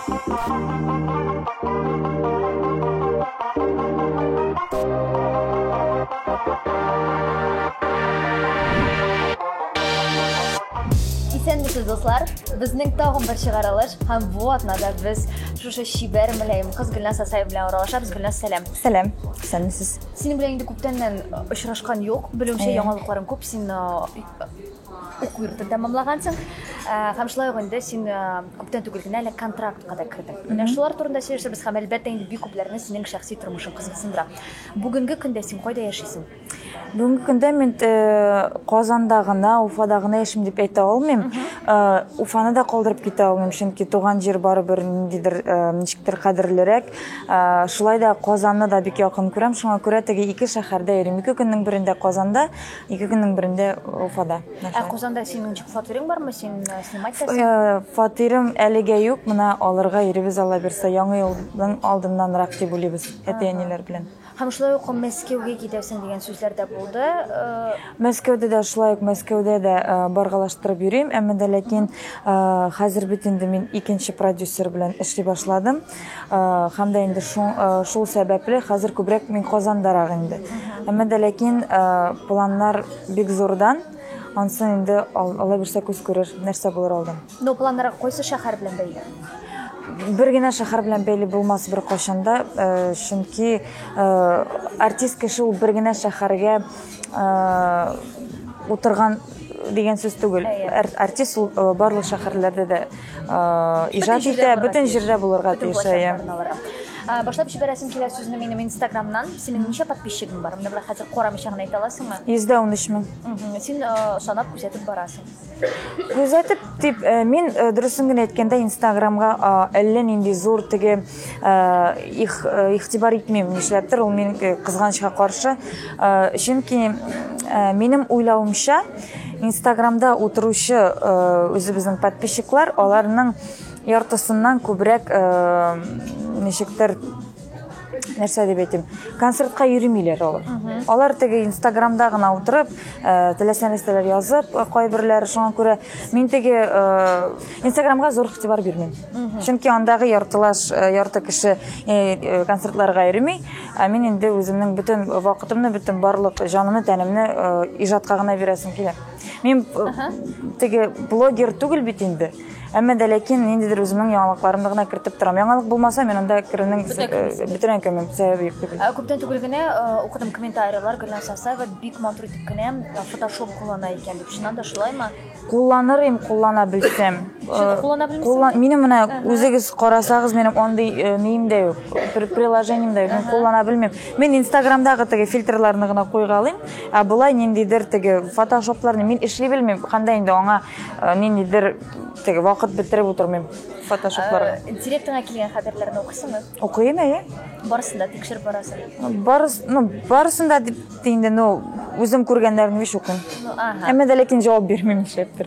Исәнмесез, дуслар! Безнең тагын бер чыгарылыш һәм бу атнада без шушы чибәр мөлаем кыз Гөлназ Асаева белән аралашабыз. Гөлназ, сәлам. Сәлам. Исәнмесез. Синең белән инде күптәннән очрашкан юк. Белүемчә, яңалыкларың күп. Син уку йортын тәмамлагансың. Һәм шулай ук инде син күптән түгел генә әле контрактка да кердең. Менә шулар турында сөйләшербез һәм әлбәттә инде бик күпләрне синең шәхси тормышың кызыксындыра. Бүгенге көндә син кайда яшисең? Бүгенге көндә мин Казанда гына, Уфада гына яшим дип әйтә алмыйм. Уфаны да калдырып китә алмыйм, чөнки туган җир барыбер ниндидер ничектер кадерлерәк. Шулай да Казанны да бик якын күрәм, шуңа күрә теге ике шәһәрдә йөрим. Ике көннең берендә Казанда, ике көннең берендә Уфада. Ә Казанда синең ничек фатирың бармы? Син снимать итәсең? Фатирым әлегә юк, менә алырга йөрибез, Алла бирсә, яңа елның алдыннанрак дип уйлыйбыз әти-әниләр белән. Һәм шулай ук Мәскәүгә китәсең дигән сүзләр дә булды. Мәскәүдә дә шулай ук, Мәскәүдә дә баргалаштырып йөрим, әмма дә ләкин хәзер бит инде мин икенче продюсер белән эшли башладым. Һәм дә инде шул сәбәпле хәзер күбрәк мин Казандарак инде. Әмма дә ләкин планнар бик зурдан. Ансын инде Алла бирсә күз күрер, нәрсә булыр алдан. Но планнар кайсы шәһәр белән бәйле? Бер генә шәһәр белән бәйле булмас бер кайчанда, чөнки артист кеше ул бер генә шәһәргә утырган дигән сүз түгел. Артист ул барлык шәһәрләрдә дә иҗат итә, бөтен җирдә булырга тиеш. Башлап җибәрәсем килә сүзне минем Инстаграмнан. Синең ничә подписчигың бар? Менә болай хәзер карамыйча гына әйтә аласыңмы? 113 мең. Син санап күзәтеп барасың. Күзәтеп дип, мин дөресен генә әйткәндә Инстаграмга әллә нинди зур теге игътибар итмим, нишләптер ул мин кызганычка каршы. Чөнки минем уйлавымча, Инстаграмда утыручы үзебезнең подписчиклар, аларның яртысыннан күбрәк ничектер, нәрсә дип әйтим, концертка йөримиләр алар. Алар теге Инстаграмда гына утырып, теләсә нәрсәләр язып, кайберләре, шуңа күрә мин теге Инстаграмга зур игътибар бирмим. Чөнки андагы яртылаш, ярты кеше концертларга йөрми, ә мин инде үземнең бөтен вакытымны, бөтен барлык җанымны, тәнемне иҗатка гына бирәсем килә. Мин теге блогер түгел бит инде. Әмма дә ләкин ниндидер үземнең яңалыкларымны гына кертеп торам. Яңалык булмаса, мин анда керүнең бөтенләй кермим, сәбәбе юк дип. Күптән түгел генә укыдым комментарийлар, Гөлназ Асаева бик матур итеп кенә фотошоп куллана икән дип. Чыннан да шулаймы? Кулланыр идем, куллана белсәм. Куллана белмисеңме? Минем менә үзегез карасагыз, минем андый нием дә юк, приложением дә юк, мин куллана белмим. Мин Инстаграмдагы теге фильтрларны гына куйгалыйм, ә болай ниндидер теге фотошопларны мин эшли белмим. Кандай инде аңа ниндидер теге вакыт бетереп утырмыйм фотошопларга. Директыңа килгән хәбәрләрне укыйсыңмы? Укыйм, әйе. Барысын да тикшереп барасың? Барыс, ну, барысын да дип инде, ну, үзем күргәннәрен еш укыйм. Ну, ага. Әмма дә ләкин җавап бирмим нишләптер.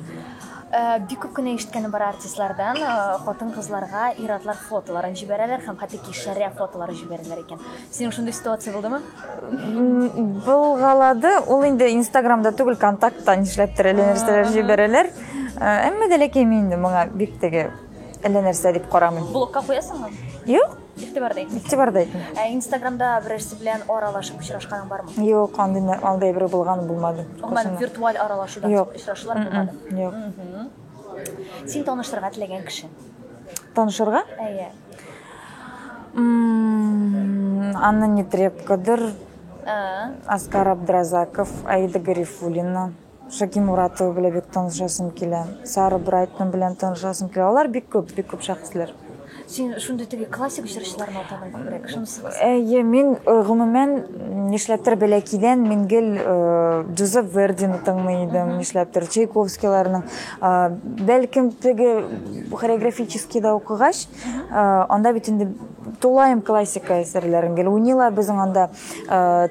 Бик күп кенә ишеткәнем бар артистлардан, хатын-кызларга ир-атлар фотоларын җибәрәләр һәм хәтта ки шәрә фотолары җибәрәләр икән. Синең шундый ситуация булдымы? Булгалады. Ул инде Инстаграмда түгел, Контактта нишләптер әллә нәрсәләр җибәрәләр. Әмма дә ләкин мин инде моңа бик теге әллә нәрсә дип карамыйм. Блокка куясыңмы? Юк. Игътибар да итмисең. Игътибар да итмим. Ә Инстаграмда берәрсе белән аралашып очрашканың бармы? Юк, андый әйбер булганы булмады. Гомумән, виртуаль аралашудан Юк. очрашулар булмады? Юк. Син таныштырырга теләгән кеше? Танышырга? Әйе. Анна Нетребкодыр, Аскар Абдразаков, Аида Гарифуллина, Шаки Муратова белән бик танышасым килә, Сара Брайтман белән танышасым килә. Алар бик күп, бик күп шәхесләр. Син шундый теге классик җырчыларны атадың күбрәк, шунысы кызык. Әйе, мин гомумән нишләптер бәләкидән мин гел Джозеф Вердины тыңлый идем, нишләптер Чайковскийларның. Бәлкем теге хореографическийда укыгач, анда бит инде тулаем классика әсәрләрен гел уйныйлар безнең анда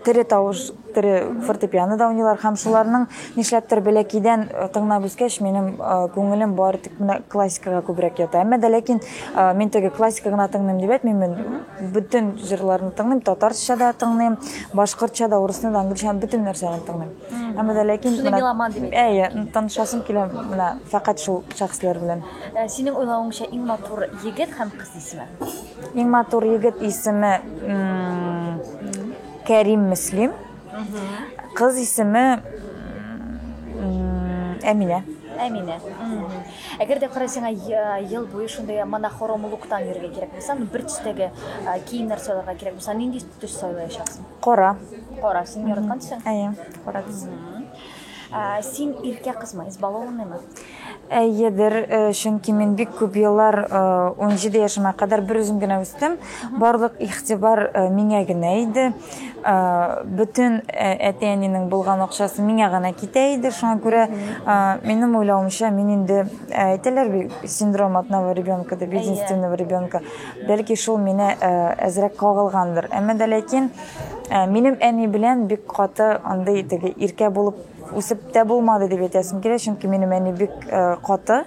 тере тавыш. күптере фортепианода уйныйлар һәм шуларның нишләптер бәләкәйдән тыңлап үскәч, минем күңелем бары тик менә классикага күбрәк ята. Әмма дә ләкин мин теге классика гына тыңлыйм дип әйтмим, мин бөтен җырларны тыңлыйм, татарча да тыңлыйм, башкортча да, урысны да, англичаны, бөтен нәрсәне тыңлыйм. Әмма дә ләкин Шуны меломан дип әйтә. Әйе, танышасым килә менә фәкать шул шәхесләр белән. Синең уйлавыңча, иң матур егет һәм кыз исеме? Иң матур егет исеме Кәрим Мөслим. Кыз исеме Әминә. Әминә. Әгәр дә кара сиңа ел буе шундый монохром луктан йөрергә кирәк булса, ну бер төстәге киемнәр сайларга кирәк булса, нинди төс сайлаячаксың? Кара. Кара, син яраткан төсең? Әйе, кара төс. Син иркә кызмы, избалованныймы? Әйедер, чөнки мин бик күп еллар, 17 яшемә кадәр бер үзем генә үстем. Барлык игътибар миңа генә иде. Бөтен әти-әнинең булган акчасы миңа гына китә иде. Шуңа күрә, минем уйлавымча, мин инде, әйтәләр бит, синдром одного ребенка дип, единственного ребенка. Бәлки шул мине әзрәк кагылгандыр. Әмма дә ләкин минем әни белән бик каты андый теге иркә булып үсеп тә булмады дип әйтәсем килә, чөнки минем әни бик каты.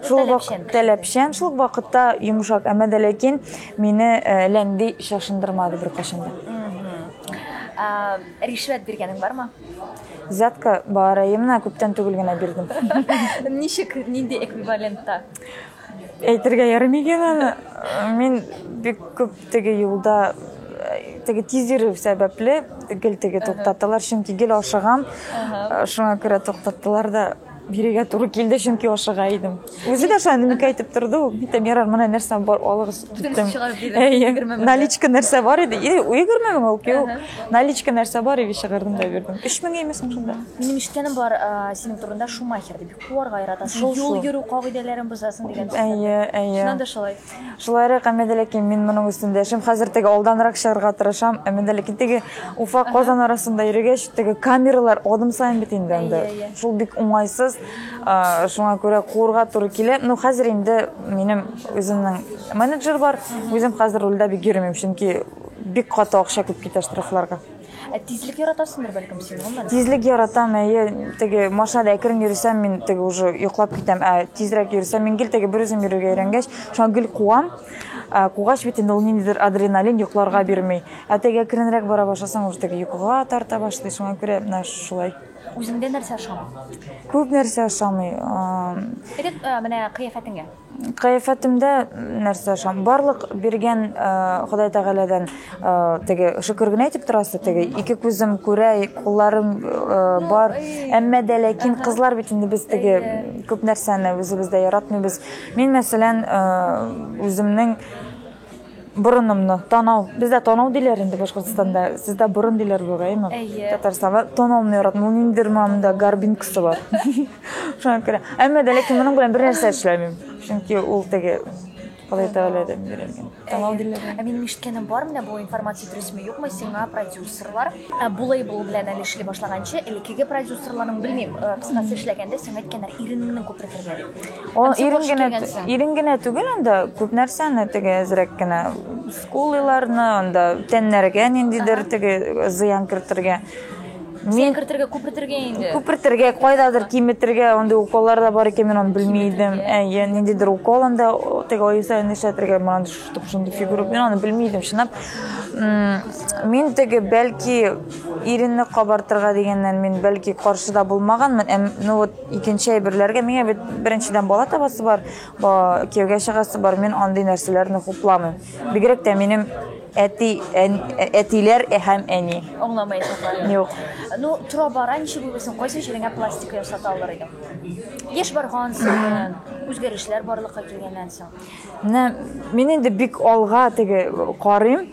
Шул вакыт таләпчән, шул вакытта йомшак, әмма дә ләкин мине ләнди шашындырмады беркайчан да. Ришвәт биргәнең бармы? Взятка бар, әйе, менә күптән түгел генә бирдем. Ничек, нинди эквивалентта? Әйтергә ярый микән аны? Мин бик күп теге юлда теге тиз йөрү сәбәпле гел теге туктаттылар, чөнки гел ашыгам. Шуңа күрә туктаттылар да бирергә туры килде, чөнки ашыга идем. Үзе дә шулай нәмәкә әйтеп торды ул. Әйтәм, ярар, менә нәрсә бар, алыгыз. Киттем. Әйе, наличка нәрсә бар иде. 20 мең ул, юк. Наличка нәрсә бар иде, чыгардым да бирдем. 3 мең име соң шунда? Минем ишеткәнем бар, синең турында Шумахер дип. Куарга яратасың, юл йөрү кагыйдәләрен бозасың дигән сүзләр. Әйе, әйе. Чыннан да шулай. Шулайрак, әмма дә ләкин мин моның өстендә эшлим. Хәзер теге алданрак чыгарга тырышам, әмма дә ләкин теге Уфа, Казан арасында йөргәч, теге камералар адым саен бит инде анда. Шул бик уңайсыз. Шуңа күрә куырга туры килә. Ну, хәзер инде минем үземнең менеджер бар. Үзем хәзер рульдә бик йөрмим, чөнки бик каты акча күп китә штрафларга. Ә тизлек яратасыңдыр, бәлкем, син, гомумән? Тизлек яратам, әйе. Теге машинада әкрен йөрсәм, мин теге уже йоклап китәм. Ә тизрәк йөрсәм, мин гел теге бер үзем йөрергә өйрәнгәч, шуңа гел куам. Ә, кугач бит инде ул ниндидер адреналин йокларга бирми. Ә теге әкренрәк бара башласаң, уже теге йокыга тарта башлый. Шуңа күрә менә шулай. Үзеңдә нәрсә ошамый? Күп нәрсә ошамый. Әйтик, менә кыяфәтеңә. Кыяфәтемдә нәрсә ошам? Барлык биргән Ходай Тәгаләдән теге шөкер генә әйтеп торасы, теге ике күзем күрә, кулларым бар. Әмма дә ләкин кызлар бит инде без теге күп нәрсәне үзебездә яратмыйбыз. Мин, мәсәлән, үземнең борынымны, танау. Бездә танау диләр инде Башкортстанда. Сездә борын диләр бугай, әйме? Әйе. Татарстанда танауны яратмыйм. Ул ниндидер монда горбинкасы бар. Шуңа күрә. Әмма дә ләкин моның белән бер нәрсә эшләмим. Чөнки ул теге Ходай Тәгаләдән бирелгән. Танау диләр. Ә минем ишеткәнем бар, менә бу информация дөресме юкмы, сиңа продюсерлар бу лейбл белән әле эшли башлаганчы, элеккеге продюсерларның, белмим, кыскасы эшләгәндә сиңа әйткәннәр, иренеңне күпертергә дип. Ул ирен генә, ирен генә түгел анда, күп нәрсәне теге әзрәк кенә скулыларны, анда тәннәргә ниндидер теге зыян кертергә. Мин кертергә, күпертергә инде. Күпертергә, кайдадыр киметергә, андый уколлар да бар икән, мин аны белми идем. Әйе, ниндидер укол анда теге ай саен эшләтергә, мин аны шундый фигура, мин аны белми идем, чынлап. Мин теге бәлки иренне кабартырга дигәннән мин бәлки каршы да булмаганмын, ну вот икенче әйберләргә миңа бит беренчедән бала табасы бар, кияүгә чыгасы бар, мин андый нәрсәләрне хупламыйм. Бигрәк тә минем әти, әтиләр һәм әни. Аңламаячаклар. Юк. Ну, тора бара ничек уйлыйсың, кайсы җиреңә пластика ясата алыр идең? Яшь барган саен, үзгәрешләр барлыкка килгәннән соң. Менә мин инде бик алга теге карыйм.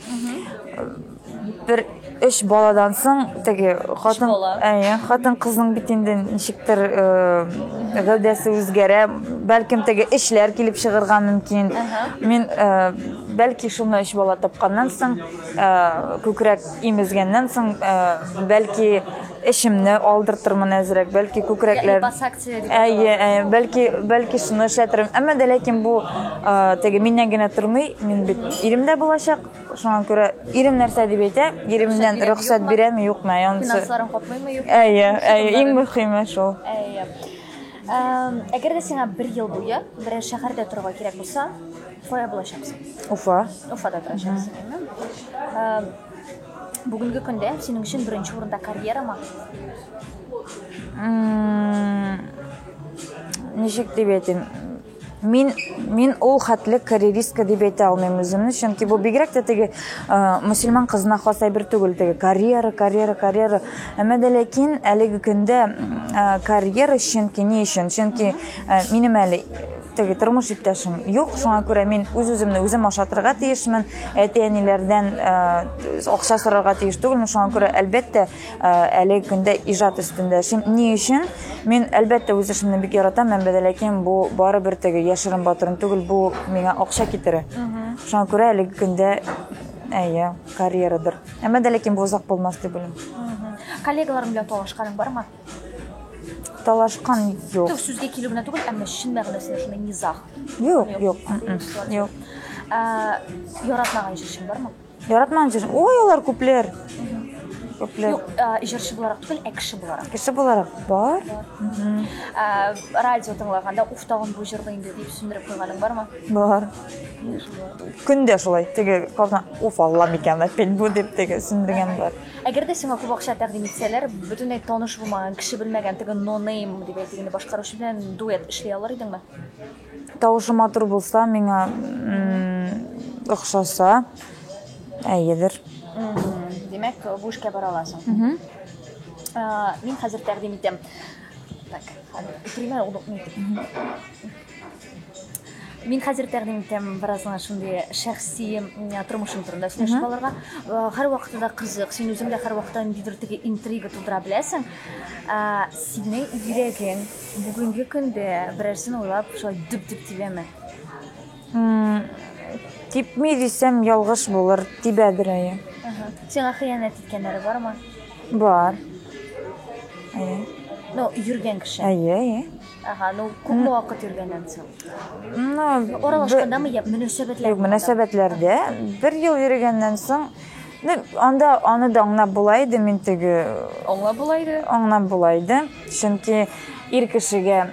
Бер өч баладан соң теге хатын, әйе, хатын кызның бит инде ничектер гәүдәсе үзгәрә, бәлкем теге эшләр килеп чыгарга мөмкин. Мин Бәлки шуны өч бала тапканнан соң, күкрәк имезгәннән соң, бәлки эчемне алдыртырмын әзрәк, бәлки күкрәкләр. Липосакция дип. Әйе, әйе, бәлки, бәлки шуны эшләтермен. Әмма дә ләкин бу теге миннән генә тормый, мин бит ирем дә булачак. Шуңа күрә ирем нәрсә дип әйтә, иремнән рөхсәт бирәме, юкмы, анысы. Финансларын каплыймы, юкмы? Әйе, әйе, иң мөһиме шул. Әйе. Әгәр дә сиңа бер ел буе берәр шәһәрдә торырга кирәк булса, кая булачаксың? Уфа. Уфада торачаксың, әйеме? Бүгенге көндә синең өчен беренче урында карьерамы? Ничек дип әйтим? Мин мин ул хәтле карьеристка дип әйтә алмыйм үземне, чөнки бу бигрәк тә теге мөселман кызына хас әйбер түгел, теге карьера, карьера, карьера. Әмма дә ләкин әлеге көндә карьера, чөнки ни өчен? Чөнки минем әле теге тормыш иптәшем юк, шуңа күрә мин үз-үземне үзем ашатырга тиешмен, әти-әниләрдән акча сорарга тиеш түгелмен, шуңа күрә, әлбәттә, әлеге көндә иҗат өстендә эшлим. Ни өчен? Мин, әлбәттә, үз эшемне бик яратам, әмма дә ләкин бу барыбер теге яшерен батырын түгел, бу миңа акча китерә. Шуңа күрә әлеге көндә, әйе, карьерадыр. Әмма дә ләкин бу озак булмас дип уйлыйм. Коллегаларың белән талашканың бармы? Талашкан юк. Түк сүзгә килү генә түгел, әмма чын мәгънәсендә шундый низаг. Юк, юк, юк. Яратмаган җырчың бармы? Яратмаган җыр. Ой, алар күпләр. Күпләр. Юк, җырчы буларак түгел, ә кеше буларак. Кеше буларак бар. Радио тыңлаганда, уф, тагын бу җырлый инде дип сүндереп куйганың бармы? Бар. Көн дә шулай. Теге кабна, уф, Алла микән, опять бу дип теге сүндергән бар. Әгәр дә сиңа күп акча тәкъдим итсәләр, бөтенләй таныш булмаган, кеше белмәгән теге no-name дип әйтик инде башкаручы белән дуэт эшли алыр идеңме? Тавышы матур булса, миңа охшаса, әйедер. Димәк, бу эшкә бара аласың. Мин хәзер тәкъдим итәм. Так, утырыйм әле, удобно итеп. Мин хәзер тәкъдим итәм бераз гына шундый шәхси тормышың турында сөйләшеп алырга. Һәрвакытта да кызык, син үзең дә һәрвакытта ниндидер теге интрига тудыра беләсең. Синең йөрәгең Бүгенге көндә берәрсен уйлап шулай дөп-дөп тибәме? Типми дисәм, ялгыш булыр, тибәдер әйе. Сиңа хыянәт иткәннәре бармы? Бар. Әйе. Ну, йөргән кеше. Әйе, әйе. Ага, ну, күпме вакыт йөргәннән соң? Ну, аралашкандамы, я мөнәсәбәтләр? Юк, мөнәсәбәтләрдә бер ел йөргәннән соң, ну, анда аны да аңлап була иде, мин теге Аңлап була иде. Аңлап була иде. Чөнки ир кешегә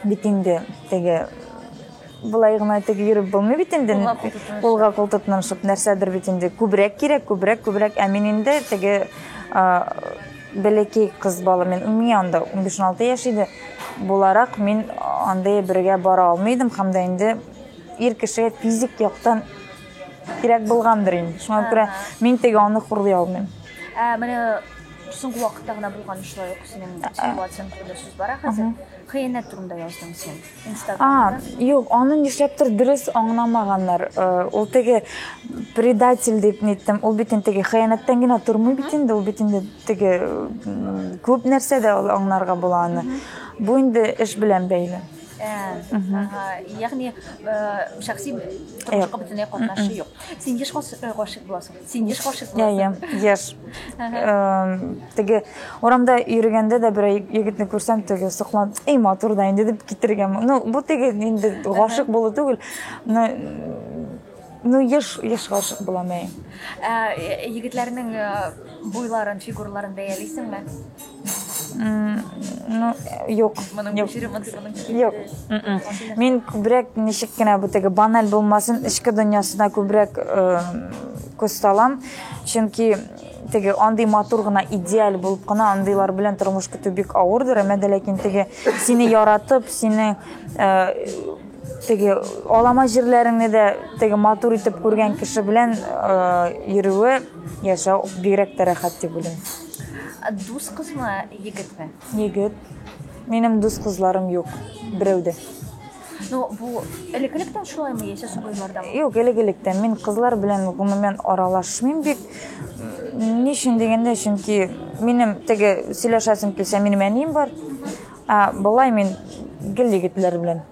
бит инде теге болай гына теге йөреп булмый бит инде. Кулга кул тотынышып нәрсәдер бит инде күбрәк кирәк, күбрәк, күбрәк. Ә мин инде теге бәләкәй кыз бала, мин миңа анда 15-16 яшь иде. Буларак мин андый бергә бара алмый идем һәм дә инде ир кешегә физик яктан кирәк булгандыр инде. Шуңа күрә мин теге аны хурлый алмыйм. Ә менә соңгы вакытта гына булган шулай ук синең ситуацияң турында сүз бара хәзер. Хыянәт турында яздың син Инстаграмда. Юк, аны нишләптер дөрес аңламаганнар. Ул теге предатель дип ниттем. Ул бит инде теге хыянәттән генә тормый бит инде, ул бит инде теге күп нәрсә дә аңларга була аны. Бу инде эш белән бәйле. Ягъни шәхси тормышка бөтенләй катнашы юк. Син еш гашыйк буласың. Син еш гашыйк буласың. Иә, еш. Теге урамда йөргәндә дә берәр егетне күрсәм, теге сокланып, эй, матур да инде дип китергән. Ну, бу теге инде гашык булу түгел. Ну, еш, еш гашык булам, әй. Егетләрнең буйларын, фигураларын бәялисеңме? Ну, юк. Моның юк. җире мондый, моның Юк. Мин күбрәк ничек кенә бу теге баналь булмасын, эчке дөньясына күбрәк күз салам. Чөнки теге андый матур гына идеаль булып кына андыйлар белән тормыш көтү бик авырдыр, әмма дә ләкин теге сине яратып, сине теге алама җирләреңне дә теге матур итеп күргән кеше белән йөрүе, яшәү бигрәк тә рәхәт дип уйлыйм. Дус кызмы, егетме? Егет. Минем дус кызларым юк, берәү дә. Ну, бу элек-электән шулаймы, яисә соңгы еллардамы? Юк, элек-электән. Мин кызлар белән гомумән аралашмыйм бик. Ни өчен дигәндә, чөнки минем теге сөйләшәсем килсә, минем әнием бар. Ә болай мин гел егетләр белән.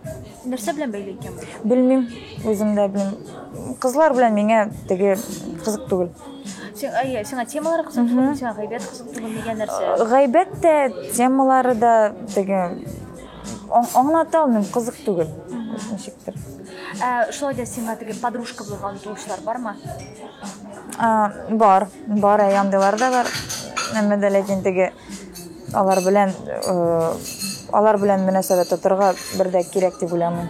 Нәрсә белән бәйле икән бу? Белмим, үзем дә белмим. Кызлар белән миңа теге кызык түгел. Син, әйе, сиңа темалары кызык түгел, сиңа гайбәт кызык түгел дигән нәрсә. Гайбәт тә, темалары да теге аңлата алмыйм, кызык түгел. Ничектер. Ә, шулай да сиңа теге подружка булырга омтылучылар бармы? Бар, бар, әй, андыйлар да бар. Әмма дә ләкин теге алар белән алар белән мөнәсәбәт тотырга бер дә кирәк дип уйламыйм.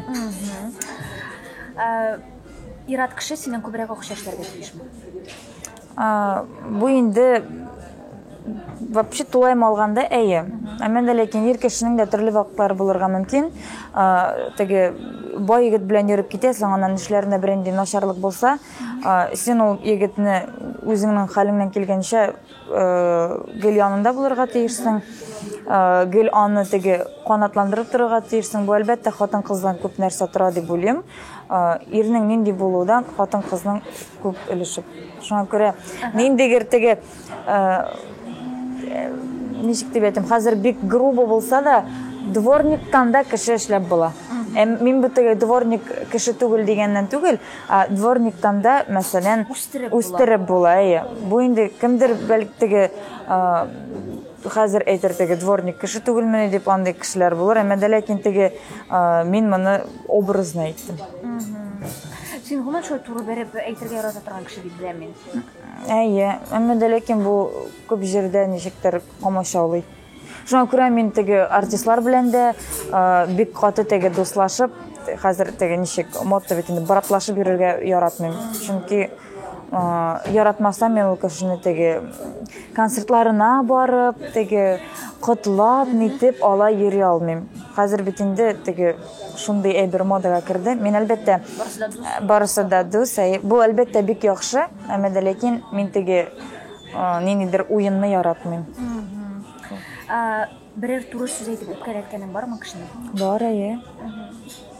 Ир-ат кеше синнән күбрәк акча эшләргә тиешме? Бу инде вообще тулаем алганда әйе. Әмма дә ләкин ир кешенең дә төрле вакытлары булырга мөмкин. Теге бай егет белән йөреп китәсең, аннан эшләрендә бернинди начарлык булса, син ул егетне үзеңнең хәлеңнән килгәнчә гел янында булырга тиешсең. Гел аны теге канатландырып торырга тиешсең. Бу әлбәттә хатын-кыздан күп нәрсә тора дип уйлыйм. Ирнең нинди булудан хатын-кызның күп өлеше. Шуңа күрә ниндидер теге ничек дип әйтим, хәзер бик грубо булса да, дворниктан да кеше эшләп була. Мин бу теге дворник кеше түгел дигәннән түгел, ә дворниктан да, мәсәлән, үстереп була. Әйе. Бу инде кемдер бәлки теге хәзер әйтер теге дворник кеше түгелмени дип андый кешеләр булыр, әмма дә ләкин теге мин моны образно әйттем. Син гомумән шулай туры бәреп әйтергә ярата торган кеше дип беләм мин. Әйе, әмма дә ләкин бу күп җирдә ничектер комачаулый. Шуңа күрә мин теге артистлар белән дә бик каты теге дуслашып, хәзер теге ничек модта бит инде братлашып йөрергә яратмыйм. Чөнки яратмасам мин ул кешене теге концертларына барып, теге котлап, нитеп алай йөри алмыйм. Хәзер бит инде теге шундый әйбер модага керде. Мин әлбәттә барысы да дус. Бу әлбәттә бик яхшы, әмма дә ләкин мин теге ниндидер уенны яратмыйм. Берәр туры сүз әйтеп үпкәләткәнең бармы кешене? Бар, әйе.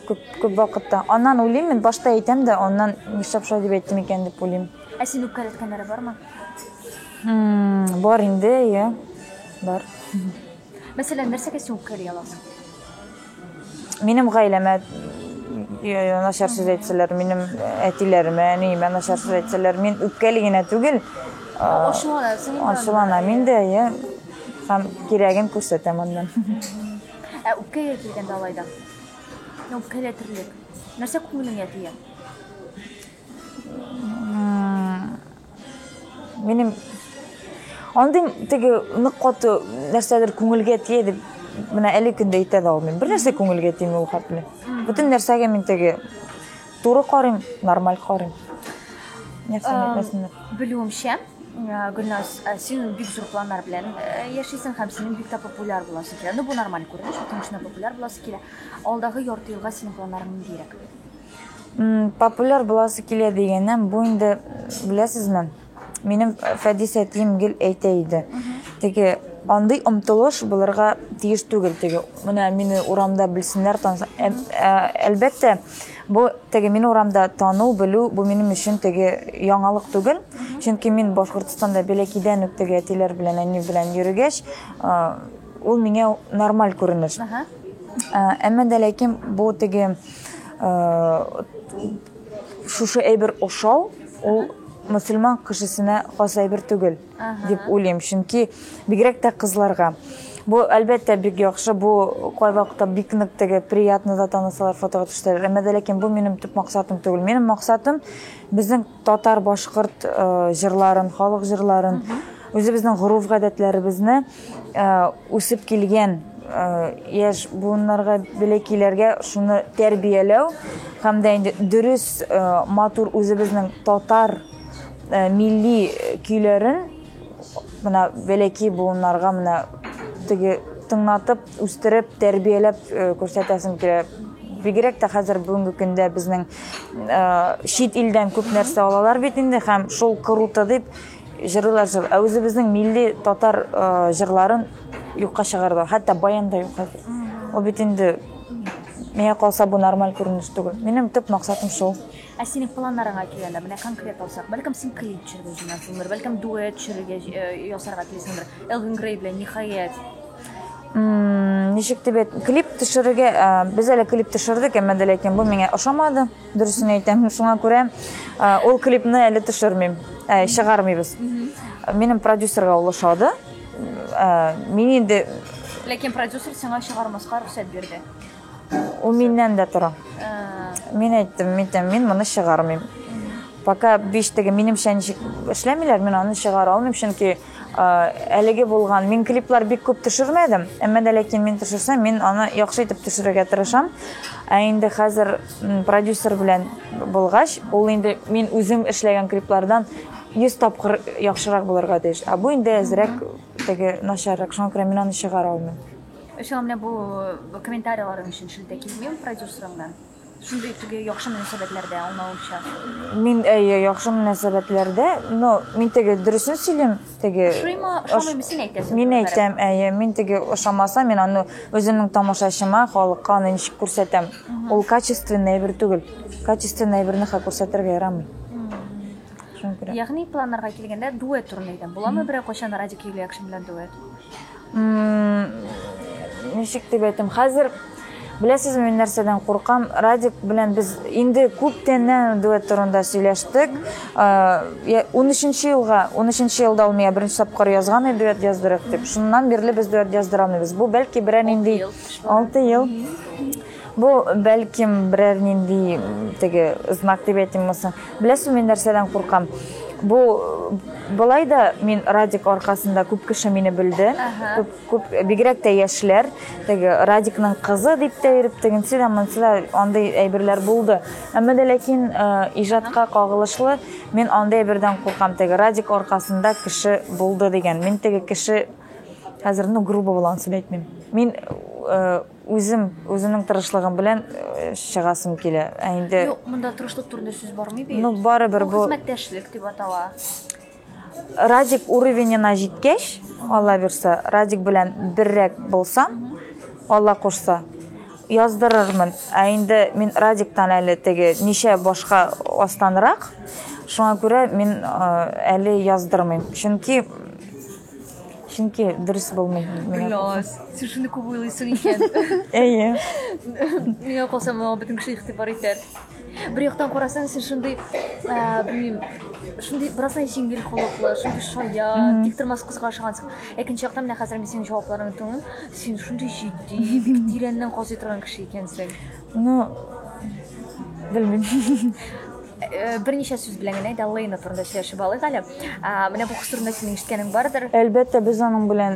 Күп, күп вакытта. Аннан уйлыйм мин, башта әйтәм дә, аннан нишләп шулай дип әйттем икән дип уйлыйм. Ә син үпкәләткәннәре бармы? Бар инде, әйе. Бар. Мәсәлән, нәрсәгә син үпкәли аласың? Минем гаиләмә начар сүз әйтсәләр, минем әтиләремә, әниемә начар сүз әйтсәләр, мин үпкәли генә түгел. Ачуланасың инде. Ачуланам инде, әйе. Һәм кирәген күрсәтәм аннан. Ә үпкәгә килгәндә алай да. Үпкәләтерлек. Нәрсә күңелеңә тия? Минем андый теге нык каты нәрсәдер күңелгә тия дип менә әле көндә әйтә дә алмыйм. Бер нәрсә күңелгә тими ул хәтле. Бөтен нәрсәгә мин теге туры карыйм, нормаль карыйм. Нәрсә әйтмәсеннәр. Белүемчә, Гөлназ, син бик зур планнар белән яшисең һәм синең бик тә популяр буласың килә. Ну, бу нормаль күренеш, бөтен кешенең популяр буласы килә. Алдагы ярты елга синең планнарың ниндирәк? Популяр буласы килә дигәннән, бу инде, беләсезме, минем Фәдис әтием гел әйтә иде. Теге андый омтылыш булырга тиеш түгел, теге менә мине урамда белсеннәр, таныса. Әлбәттә, бу теге мине урамда тану, белү, бу минем өчен теге яңалык түгел. Чөнки мин Башкортстанда бәләкәйдән үк теге әтиләр белән, әни белән йөрегәч, ул миңа нормаль күренеш. Әмма дә ләкин бу теге шушы әйбер ошау, ул мөселман кешесенә хас әйбер түгел дип уйлыйм. Чөнки бигрәк тә кызларга. Бу әлбәттә бик яхшы, бу кайвакытта бик нык теге приятно да танысалар, фотога төшсәләр. Әмма дә ләкин бу минем төп максатым түгел. Минем максатым безнең татар, башкорт җырларын, халык җырларын, үзебезнең гореф-гадәтләребезне үсеп килгән яшь буыннарга, бәләкәйләргә шуны тәрбияләү һәм дә инде дөрес, матур үзебезнең татар милли көйләрен менә бәләкәй буыннарга менә теге тыңлатып, үстереп, тәрбияләп күрсәтәсем килә. Бигрәк тә хәзер бүгенге көндә безнең чит илдән күп нәрсә алалар бит инде һәм шул круто дип җырлыйлар җыр. Ә үзебезнең милли татар җырларын юкка чыгардылар. Хәтта баян да юк хәзер. Ул бит инде миңа калса бу нормаль күренеш түгел. Минем төп максатым шул. Ә синең планнарыңа килгәндә, менә конкрет алсак, бәлкем син клип төшерергә җыенасыңдыр, бәлкем дуэт төшерергә ясарга телисеңдер. Элвин Грей белән ниһаять. Ничек дип әйт, клип төшерергә, без әле клип төшердек, әмма дә ләкин бу миңа ошамады, дөресен әйтәм. Шуңа күрә ул клипны әле төшермим, чыгармыйбыз. Минем продюсерга ул ошады. Мин инде Ләкин продюсер сиңа чыгармаска рөхсәт бирде. Ул миннән дә тора. Мин әйттем, мин әйтәм, мин моны чыгармыйм. Пока биш теге минемчә ничек эшләмиләр, мин аны чыгара алмыйм, чөнки әлеге булган мин клиплар бик күп төшермәдем, әмма дә ләкин мин төшерсәм, мин аны яхшы итеп төшерергә тырышам. Ә инде хәзер продюсер белән булгач, ул инде мин үзем эшләгән клиплардан 100 тапкыр яхшырак булырга тиеш. Ә бу инде әзрәк теге начаррак, шуңа күрә мин аны чыгара алмыйм. Сиңа менә бу комментарийларың өчен шелтә килмиме продюсерыңнан? Шундый теге яхшы мөнәсәбәтләрдә, аңлавымча. Мин әйе, яхшы мөнәсәбәтләрдә, но мин теге дөресен сөйлим, теге Ошыймы, ошамыймы, син әйтәсең. Мин әйтәм, әйе, мин теге ошамаса, мин аны үземнең тамашачыма, халыкка аны ничек күрсәтәм. Ул качественный әйбер түгел. Качественный әйберне хә күрсәтергә ярамый. Шуңа күрә. Ягъни планнарга килгәндә дуэт турында әйтәм. Буламы берәр кайчан Радик Юльякшин белән дуэт? Ничек дип әйтим, хәзер беләсезме, мин нәрсәдән куркам? Радик белән без инде күптәннән дуэт турында сөйләштек. 13 елга, 13 елда ул миңа беренче тапкыр язган иде дуэт яздырыйк дип. Шуннан бирле без дуэт яздыра алмыйбыз. Бу бәлки берәр нинди 6 ел. Бу бәлкем берәр нинди теге знак дип әйтимме соң? Беләсезме, мин нәрсәдән куркам? Бу былай да мин Радик аркасында күп кеше мине белде. Күп, күп, бигрәк тә яшьләр, теге Радикның кызы дип тә йөреп, тегенсе дә, монсы да андый әйберләр булды. Әмма дә ләкин иҗатка кагылышлы мин андый әйбердән куркам. Теге Радик аркасында кеше булды дигән. Мин теге кеше хәзер, ну, грубо була, анысын әйтмим. Мин Үзем, үземнең тырышлыгым белән чыгасым килә. Ә инде Юк, монда тырышлык турында сүз бармый бит. Ну, барыбер бу хезмәттәшлек дип атала. Радик уровенена җиткәч, Алла бирса, Радик белән беррәк булсам, Алла кушса, яздырырмын. Ә инде мин Радиктан әле теге ничә башка астанрак, шуңа күрә мин әле яздырмыйм. Чөнки Чөнки дөрес булмый. Гөлназ, син шуны күп уйлыйсың икән. Әйе. Миңа калса, моңа бөтен кеше игътибар итәр. Бер яктан карасаң, син шундый, белмим, шундый бераз җиңел холыклы, шундый шая, тиктормас кызга ошагансың. Икенче яктан, менә хәзер мин синең җавапларыңны тыңлыйм, син шундый җитди, бик тирәннән казый торган кеше икәнсең. Ну, белмим. Берничә сүз белән генә әйдә Лейна турында сөйләшеп алыйк әле. Менә бу кыз турында синең ишеткәнең бардыр. Әлбәттә, без аның белән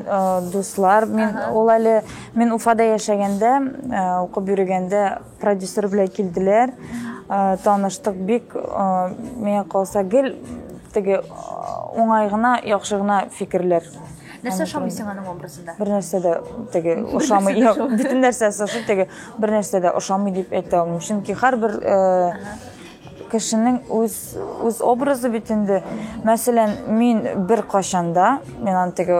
дуслар. Мин ул әле мин Уфада яшәгәндә, укып йөргәндә продюсер белән килделәр. Таныштык бик, миңа калса гел теге уңай гына, яхшы гына фикерләр. Нәрсә ошамый сиңа аның образында? Бер нәрсә дә теге ошамый. Бөтен нәрсәсе ошый, теге бер нәрсә дә ошамый дип әйтә алмыйм. Чөнки һәрбер кешенең үз үз образы бит инде. Мәсәлән, мин бер кайчанда, мин аны теге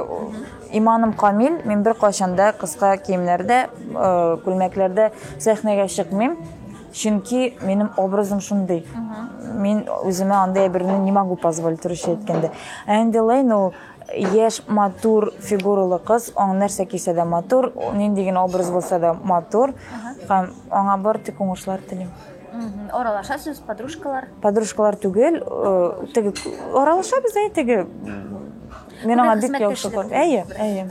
иманым камил, мин бер кайчанда кыска киемнәрдә, күлмәкләрдә сәхнәгә чыкмыйм. Чөнки минем образым шундый. Мин үземә андый әйберне не могу позволить, русча әйткәндә. Ә инде Лейн ул яшь, матур фигуралы кыз, аның нәрсә кисә дә матур, нинди генә образ булса да матур. Һәм аңа бар тик уңышлар телим. Аралашасыз, подружкалар? Подружкалар түгел, теге аралашабыз, әй, теге. Мин аңа бик яхшы күрәм. Әйе, әйе.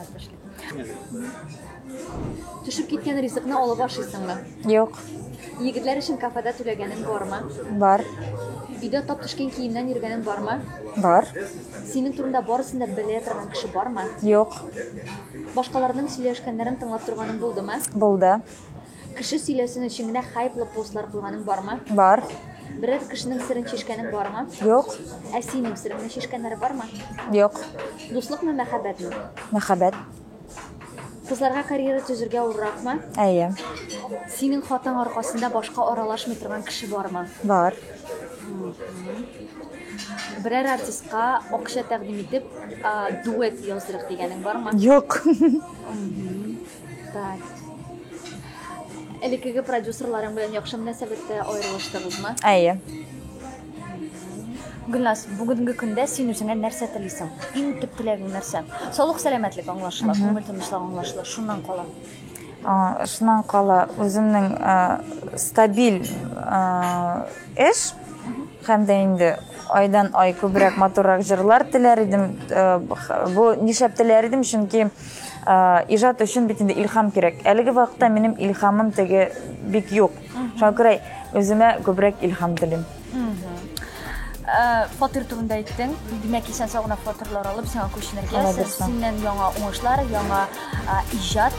Төшеп киткән ризыкны алып ашыйсыңмы? Юк. Егетләр өчен кафеда түләгәнең бармы? Бар. Өйдә тап төшкән киемнән йөргәнең бармы? Бар. Синең турында барысын да белә торган кеше бармы? Юк. Башкаларның сөйләшкәннәрен тыңлап торганың булдымы? Булды. Кеше сөйләсен өчен генә хайплы постлар куйганың бармы? Бар. Берәр кешенең серен чишкәнең бармы? Юк. Ә синең сереңне чишкәннәре бармы? Юк. Дуслыкмы, мәхәббәтме? Мәхәббәт. Кызларга карьера төзергә авырракмы? Әйе. Синең хатаң аркасында башка аралашмый торган кеше бармы? Бар. Берәр артистка акча тәкъдим итеп, дуэт яздырык дигәнең бармы? Юк. Так. Элеккеге продюсерларың белән яхшы мөнәсәбәттә аерылыштыгызмы? Әйе. Гөлназ, бүгенге көндә син үзеңә нәрсә телисең? Иң төп теләгең нәрсә? Саулык, сәламәтлек аңлашыла, күңел тынычлыгы аңлашыла. Шуннан кала. Шуннан кала үземнең стабиль эш һәм дә инде айдан ай күбрәк матуррак җырлар теләр идем. Бу нишләп теләр идем, чөнки иҗат өчен бит инде илһам кирәк. Әлеге вакытта минем илһамым теге бик юк. Шуңа күрә үземә күбрәк илһам телим. Фатир турында әйттең. Димәк, исән сау гына фатирлар алып, сиңа күченергә. Синнән яңа уңышлар, яңа иҗат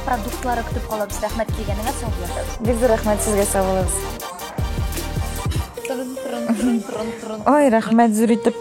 продуктлары көтеп калабыз. Рәхмәт килгәнеңә, сау булыгыз. Бик зур рәхмәт сезгә, сау булыгыз. Ой, рәхмәт зур итеп.